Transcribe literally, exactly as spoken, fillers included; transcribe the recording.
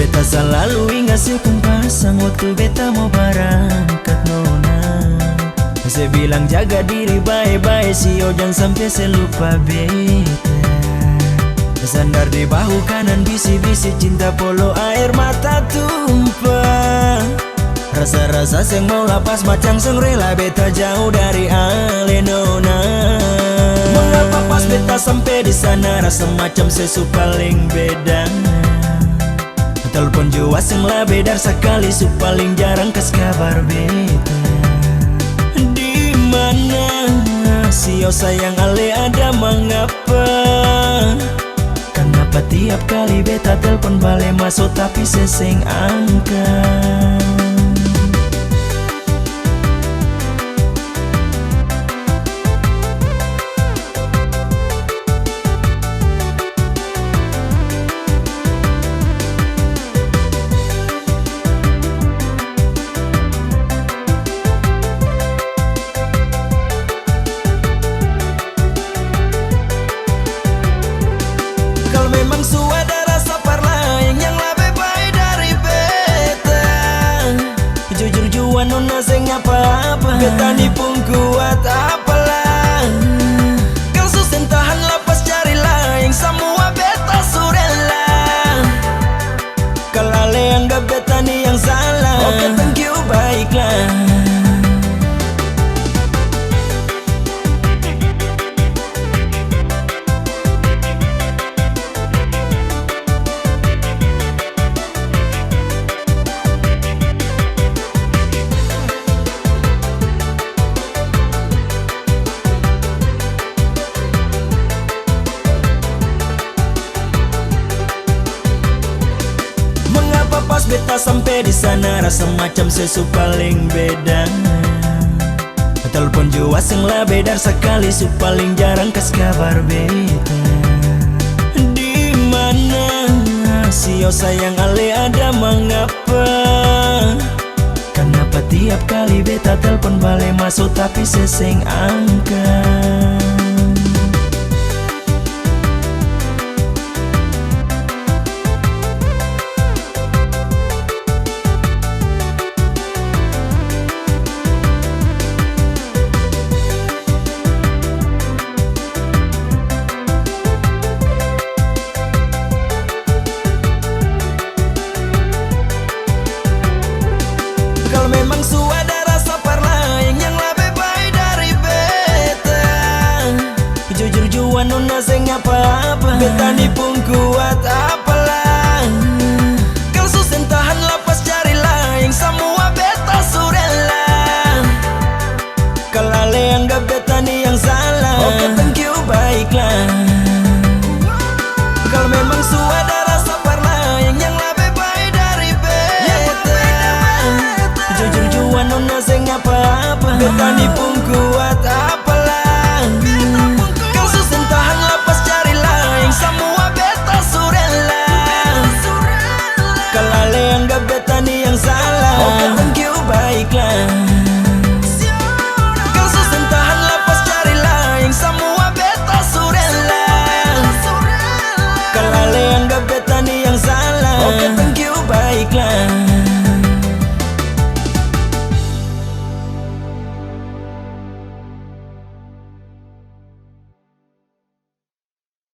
Beta salalu inga se pung pasang waktu beta mo barangkat, nona. Se bilang jaga diri bae-bae, sio jang sampe se lupa beta. Sandar di bahu kanan, bisi-bisi cinta polo aer mata tumpah. Rasa-rasa seng mau lapas, macam seng rela beta jauh dari ale, nona. Mengapa pas beta sampe di sana, rasa macam se su paling beda. Telpon jua seng labe, dar sakali su paling jarang kas kabar beta. Di mana sio sayang ale ada mangapa? Kanapa tiap kali beta telpon bale maso tapi se seng angka? Kalo memang su ada rasa par laeng yang labe bae dari beta, jujur jua nona seng apa-apa. Beta ni pung kuat apalah. Kalo su seng tahan lapas cari laeng, samua beta su rela. Kalo ale anggap beta ni yang salah, oke, thank you, baiklah. Mengapa pas beta sampe di sana, rasa macam se su paling beda. Telpon jua seng labe, dar sakali su paling jarang kas kabar beta. Di mana sio sayang ale ada mangapa? Kanapa tiap kali beta telpon bale maso tapi se seng angka?